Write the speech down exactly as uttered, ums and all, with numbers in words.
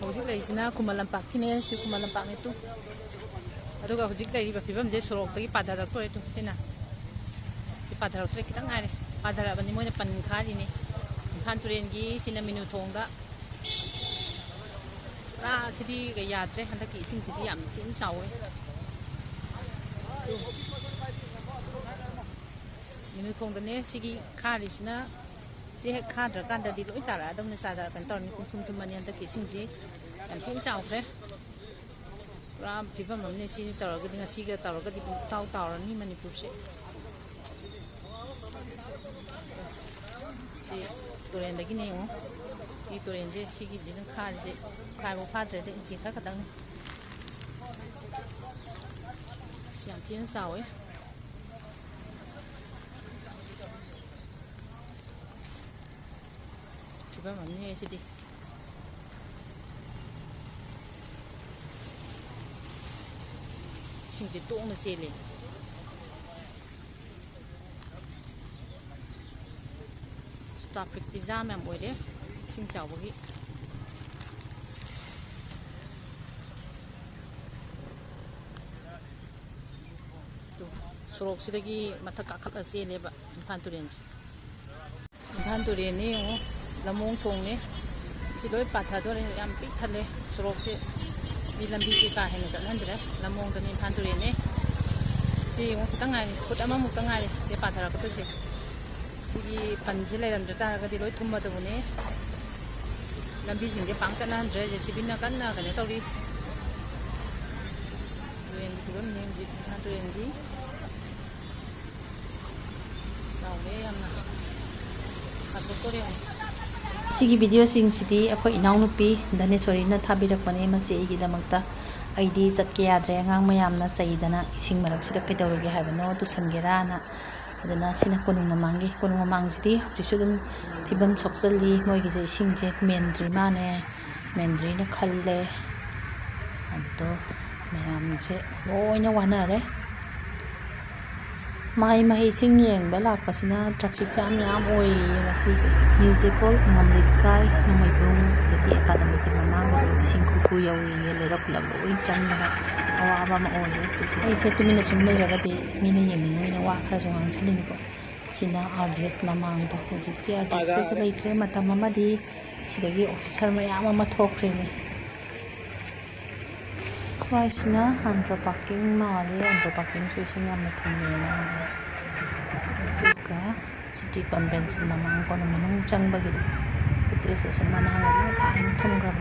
ꯍꯧꯖꯤꯛ ꯂꯩꯔꯤꯁꯤꯅ ꯈꯨꯃꯟ ꯂꯝꯄꯥꯛꯀꯤꯅꯦ, ꯁꯤ ꯈꯨꯃꯟ ꯂꯝꯄꯥꯛꯅꯦ ꯇꯨ꯫ ꯑꯗꯨꯒ ꯍꯧꯖꯤꯛ ꯂꯩꯔꯤꯕ ꯐꯤꯕꯝꯁꯦ ꯁꯣꯔꯣꯛꯇꯒꯤ ꯄꯥꯊꯔꯛꯇꯣꯔꯦ ꯇꯨ, ꯁꯤꯅ꯫ ꯁꯤ ꯄꯥꯊꯔꯛꯇ꯭ꯔꯦ, ꯈꯤꯇꯪ ꯉꯥꯏꯔꯦ꯫ ꯄꯥꯊꯔꯛꯑꯕꯅꯤ, ꯃꯣꯏꯅ ꯄꯟ ꯈꯥꯔꯤꯅꯦ꯫ ꯏꯝꯐꯥꯜ ꯇꯨꯔꯦꯟꯒꯤ ꯁꯤꯅ ꯃꯤꯅꯨ ꯊꯣꯡꯗ꯫ ꯄꯨꯔꯥ ꯁꯤꯗꯤ ꯌꯥꯗ꯭ꯔꯦ, ꯍꯟꯗꯛꯀꯤ ꯏꯁꯤꯡꯁꯤꯗꯤ ꯌꯥꯝ ꯊꯤꯅ ꯆꯥꯎꯋꯦ꯫ ꯃꯤꯅꯨ ꯊꯣꯡꯗꯅꯦ ꯁꯤꯒꯤ ꯈꯥꯔꯤꯁꯤꯅ꯫ ꯁꯤ ꯍꯦꯛ ꯈꯥꯗ꯭ꯔꯀꯥꯟꯗꯗꯤ ꯂꯣꯏ ꯇꯥꯔꯛꯑꯗꯕꯅꯤ, ꯆꯥꯗ ꯀꯩꯅꯣ ꯇꯧꯔꯅꯤ, ꯄꯨꯡꯊꯨꯝ ꯊꯨꯝꯃꯅꯤ꯫ ꯍꯟꯗꯛꯀꯤ ꯏꯁꯤꯡꯁꯤ ꯌꯥꯝ ꯊꯤꯅ ꯆꯥꯎꯈ꯭ꯔꯦ꯫ ꯄꯨꯔꯥ ꯐꯤꯕꯝ ꯑꯃꯅꯤ꯫ ꯁꯤ ꯇꯧꯔꯒꯗꯤ, ꯉꯁꯤꯒ ꯇꯧꯔꯒꯗꯤ ꯄꯨꯡꯇꯥꯎ ꯇꯥꯎꯔꯅꯤ ꯃꯅꯤꯄꯨꯔꯁꯦ꯫ ꯁꯤ ꯇꯨꯔꯦꯟꯗꯒꯤꯅꯦ ꯌꯦꯡꯉꯣ꯫ ꯁꯤ ꯇꯨꯔꯦꯟꯁꯦ, ꯁꯤꯒꯤꯁꯤꯅ ꯈꯥꯔꯤꯁꯦ ꯈꯥꯏꯕ ꯐꯥꯗ꯭ꯔꯦꯗ, ꯏꯟꯆꯤ ꯈꯔ ꯈꯛꯇꯪꯅꯤ꯫ ꯑꯁ, ꯌꯥꯝ ꯊꯤꯅ ꯆꯥꯎꯋꯦ꯫ ꯐꯤꯕꯝ ꯑꯃꯅꯤ ꯁꯤꯗꯤ꯫ ꯏꯁꯤꯡꯁꯦ ꯇꯣꯛꯅ ꯆꯦꯜꯂꯦ꯫ ꯇ꯭ꯔꯥꯐꯤꯛꯇꯤ ꯖꯥꯝ ꯌꯥꯝ ꯑꯣꯏꯔꯦ ꯏꯁꯤꯡ ꯆꯥꯎꯕꯒꯤ꯫ ꯇꯨ, ꯁꯣꯔꯣꯛꯁꯤꯗꯒꯤ ꯃꯊꯛ ꯀꯥꯈꯠꯂ ꯆꯦꯜꯂꯦꯕ ꯏꯝꯐꯥꯜ ꯇꯨꯔꯦꯜꯁꯦ꯫ ꯏꯝꯐꯥꯜ ꯇꯨꯔꯦꯜꯅꯤ ꯌꯦꯡꯉꯣ, ꯂꯝꯃꯣꯡ ꯊꯣꯡꯅꯤ꯫ ꯁꯤ ꯂꯣꯏ ꯄꯥꯊꯗꯣꯔꯦ, ꯌꯥꯝ ꯄꯤꯛ ꯊꯜꯂꯦ ꯁꯣꯔꯣꯛꯁꯦ꯫ ꯃꯤ ꯂꯝꯕꯤꯁꯦ ꯀꯥ ꯍꯦꯟꯅ ꯆꯠꯍꯟꯗ꯭ꯔꯦ꯫ ꯂꯝꯃꯣꯡꯗꯅꯤ ꯏꯝꯐꯥꯜ ꯇꯨꯔꯦꯜꯅꯤ꯫ ꯁꯤ ꯌꯦꯡꯉꯣ, ꯈꯤꯇꯪ ꯉꯥꯏꯔꯦ, ꯐꯨꯠ ꯑꯃꯃꯨꯛꯇ ꯉꯥꯏꯔꯦ ꯁꯤꯗ ꯄꯥꯊꯔꯛꯀꯗꯣꯏꯁꯦ꯫ ꯁꯤꯒꯤ ꯄꯟꯁꯦ ꯂꯩꯔꯝꯗ ꯇꯥꯔꯒꯗꯤ ꯂꯣꯏ ꯊꯨꯝꯃꯗꯕꯅꯦ꯫ ꯂꯝꯕꯤꯁꯤꯡꯁꯦ ꯄꯥꯡ ꯆꯠꯅꯍꯟꯗ꯭ꯔꯦ꯫ ꯖꯦ ꯁꯤ ꯕꯤꯅ ꯀꯟꯅ ꯀꯩꯅꯣ ꯇꯧꯔꯤ꯫ ꯇꯨꯔꯦꯟꯒꯤ ꯐꯤꯕꯝꯅꯦ ꯍꯧꯖꯤꯛ ꯏꯝꯐꯥꯜ ꯇꯨꯔꯦꯟꯒꯤ꯫ ꯆꯥꯎꯔꯦ ꯌꯥꯝꯅ꯫ ꯀꯥꯊꯣꯛꯇꯣꯔꯦ ꯑꯃꯨꯛ꯫ ꯁꯤꯒꯤ ꯚꯤꯗꯤꯑꯣꯁꯤꯡꯁꯤꯗꯤ ꯑꯩꯈꯣꯏ ꯏꯅꯥꯎꯅꯨꯄꯤ ꯙꯅꯦꯁꯣꯔꯤꯅ ꯊꯥꯕꯤꯔꯛꯄꯅꯦ꯫ ꯃꯁꯤ ꯑꯩꯒꯤꯗꯃꯛꯇ, ꯑꯩꯗꯤ ꯆꯠꯀꯦ ꯌꯥꯗ꯭ꯔꯦ, ꯑꯉꯥꯡ ꯃꯌꯥꯝꯅ ꯆꯩꯗꯅ꯫ ꯏꯁꯤꯡ ꯃꯔꯛꯁꯤꯗ ꯀꯩꯗꯧꯔꯒꯦ ꯍꯥꯏꯕꯅꯣ, ꯇꯨꯁꯟꯒꯦꯔꯥꯅ꯫ ꯑꯗꯨꯅ ꯁꯤꯅ ꯀꯣꯅꯨꯡ ꯃꯃꯥꯡꯒꯤ, ꯀꯣꯅꯨꯡ ꯃꯃꯥꯡꯁꯤꯗꯤ ꯍꯧꯖꯤꯛꯁꯨ ꯑꯗꯨꯝ ꯐꯤꯕꯝ ꯁꯣꯛꯆꯜꯂꯤ꯫ ꯃꯣꯏꯒꯤꯁꯦ ꯏꯁꯤꯡꯁꯦ ꯃꯦꯟꯗ꯭ꯔꯤ ꯃꯥꯅꯦ, ꯃꯦꯟꯗ꯭ꯔꯤꯅ ꯈꯜꯂꯦ꯫ ꯑꯗꯣ ꯃꯌꯥꯝꯁꯦ ꯂꯣꯏꯅ ꯋꯥꯅꯔꯦ꯫ ꯃꯍꯩ ꯃꯍꯩꯁꯤꯡ ꯌꯦꯡꯕ ꯂꯥꯛꯄꯁꯤꯅ ꯇ꯭ꯔꯥꯐꯤꯛ ꯖꯥꯝ ꯌꯥꯝ ꯑꯣꯏꯌꯦ ꯉꯁꯤꯁꯦ꯫ ꯅ꯭ꯌꯨ ꯆꯦꯛꯀꯣꯜ, ꯎꯃꯝ ꯂꯩꯀꯥꯏ, ꯅꯣꯡꯃꯩꯕꯨꯡ, ꯑꯗꯒꯤ ꯑꯦꯀꯥꯗꯃꯤ ꯃꯃꯥꯡꯗ ꯏꯁꯤꯡ ꯈꯨꯀꯨ ꯌꯧꯏꯌꯦ, ꯂꯩꯔꯛ ꯈꯨꯂꯛ ꯂꯣꯏ ꯆꯪꯗꯅ ꯑꯋꯥꯕ ꯑꯃ ꯑꯣꯏꯔꯦ ꯍꯧꯖꯤꯛꯁꯦ꯫ ꯑꯩꯁꯦ ꯇꯨꯃꯤꯟꯅ ꯁꯨꯝ ꯂꯩꯔꯒꯗꯤ ꯃꯤꯅ ꯌꯦꯡꯅꯤꯡꯉꯣꯏꯅ ꯋꯥ ꯈꯔꯁꯨ ꯉꯥꯡꯁꯜꯂꯤꯅꯤꯀꯣ꯫ ꯁꯤꯅ ꯑꯥꯔ ꯗꯤ ꯑꯦꯁ ꯃꯃꯥꯡꯗꯣ, ꯍꯧꯖꯤꯛꯇꯤ ꯑꯥꯔ ꯗꯤ ꯑꯦꯁꯀꯁꯨ ꯂꯩꯇ꯭ꯔꯦ꯫ ꯃꯇꯝ ꯑꯃꯗꯤ ꯁꯤꯗꯒꯤ ꯑꯣꯐꯤꯁꯥꯔ ꯃꯌꯥꯝ ꯑꯃ ꯊꯣꯛꯈ꯭ꯔꯤꯅꯤ꯫ ꯁ꯭ꯋꯥꯏꯁꯤꯅ ꯑꯟꯗ꯭ꯔꯣ ꯄꯥꯔꯀꯤꯡ ꯃꯥꯜꯂꯦ, ꯑꯟꯗ꯭ꯔꯣ ꯄꯥꯔꯀꯤꯡꯁꯨ ꯏꯁꯤꯡ ꯌꯥꯝꯅ ꯊꯨꯝꯃꯦꯅ꯫ ꯑꯗꯨꯒ ꯁꯤꯇꯤ ꯀꯟꯚꯦꯟꯁꯟ ꯃꯃꯥꯡ ꯀꯣꯟꯅ ꯃꯅꯨꯡ ꯆꯪꯕꯒꯤꯗꯣ, ꯄꯨꯂꯤꯁ ꯁ꯭ꯇꯦꯁꯟ ꯃꯃꯥꯡꯗꯗꯤ ꯉꯁꯥꯏꯅ ꯊꯨꯝꯈ꯭ꯔꯕ꯫